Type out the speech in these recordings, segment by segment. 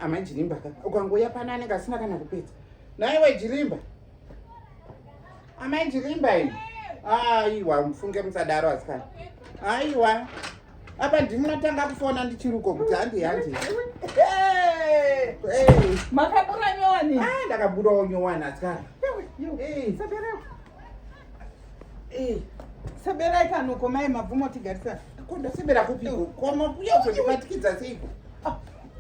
Amai Jirimba ka ukangouya pano anenge asina kana kupedza. Naiwe Jirimba. Amai Jirimba iyi. Aiwa mufunge musadaro asikana. Aiwa. Apa ndimunotanga kufona ndichiruko kuti handi handi. Hey. Makabura nyowani? Ah, ndakaburawo nyowani asikana. Hey. Eh. Seberai kanoko mai mabvumo tigarisana. Ko ndosebera kupiko? Ko makuya kuzondipatikidza seiko? Ah,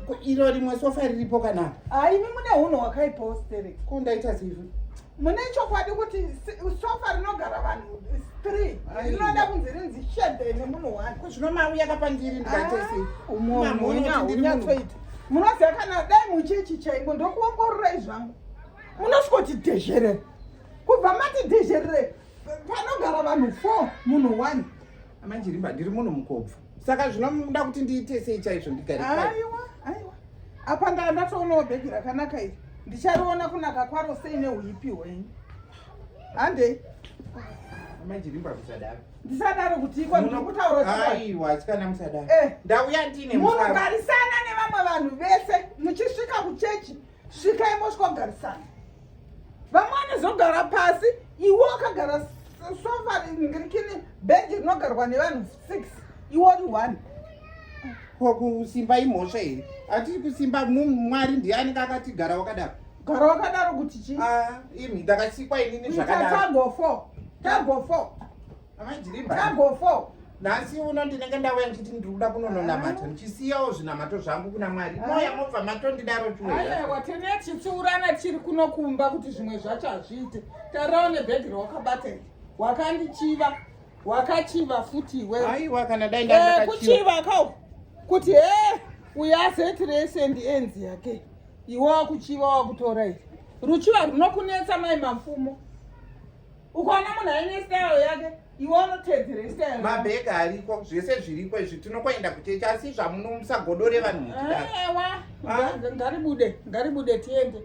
ko iro rimwe sofa riripo kana? Ah, imi mune hunhu hwakaipawo sterek. Ko ndaita sei? Mune chokwadi kuti sofa rinogara vanhu 3 rinoda kunzi rinzi shede nemunhu one. Ko zvino mauya kapandiri ndikaita sei? Ah, Unyatsoita. Munoziva kana dai muchechi chaimo ndokuongororai zvangu. Munosvikoti dhezherere. Kubva mati dhezherere panogara vanhu 4 munhu 1. Amanjirimba ndiri munhu mukobvu. Saka zvinomuda kuti ndiite sei chaizvo ndigare pai? Aiwa, aiwa. Apa nda ndatoonawo bhegi rakanaka iri. Ndichariona kunaka kwaro sei nehuipi hwenyu. Handei. Amanjirimba musadaro. Ndisadaro kuti iko ndikutaura chokwadi. Aiwa, asikana musadaro. Eh. Ndauya ndine mufaro. Munogarisana nevamwe vanhu vese muchisvika kuchechi. Svikai mosvikogarisana. Vamwe vanozogara pasi iwe wakagara sofa ringirikini bhenji rinogarwa nevanhu 6 iwe uri 1. Ko kusimba imhosva here? Hatiri kusimba Mwari ndiye anenge akati gara wakadaro. Gara wakadaro kuti chii? Ah, imi ndakasikwa inini zvakadaro. Tago 4. Tago 4. Amai Tago 4. Nhasi uno ndinenge ndauya ndichiti ndiri kuda kunononamata ndichisiyawo zvinamato zvangu kuna Mwari. Moya mobva matondidaro chiwe. Aiwa tine tichitsiurana tiri kuno kumba kuti zvimwe zvacho hazviite. Tarirawo nebhegi rawakabata iri. Wakandichiva. Wakachiva futi iwe. Aiwa kana dai ndanga eh, kuchiva kau. Kuti he uyu azoitire sendi enzi yake. Iwe wakuchiva wakutora iri. Ruchiva runokunetsa mai Mapfumo. Ukaona munhu aine style yake iwe unoteedzera style. Mabhega ariko zvese zviriko izvi tinokoenda kuchechi asi zvamunomusagodore vanhu muchidaro. Ewa ah? ngaribude ngaribude tiende.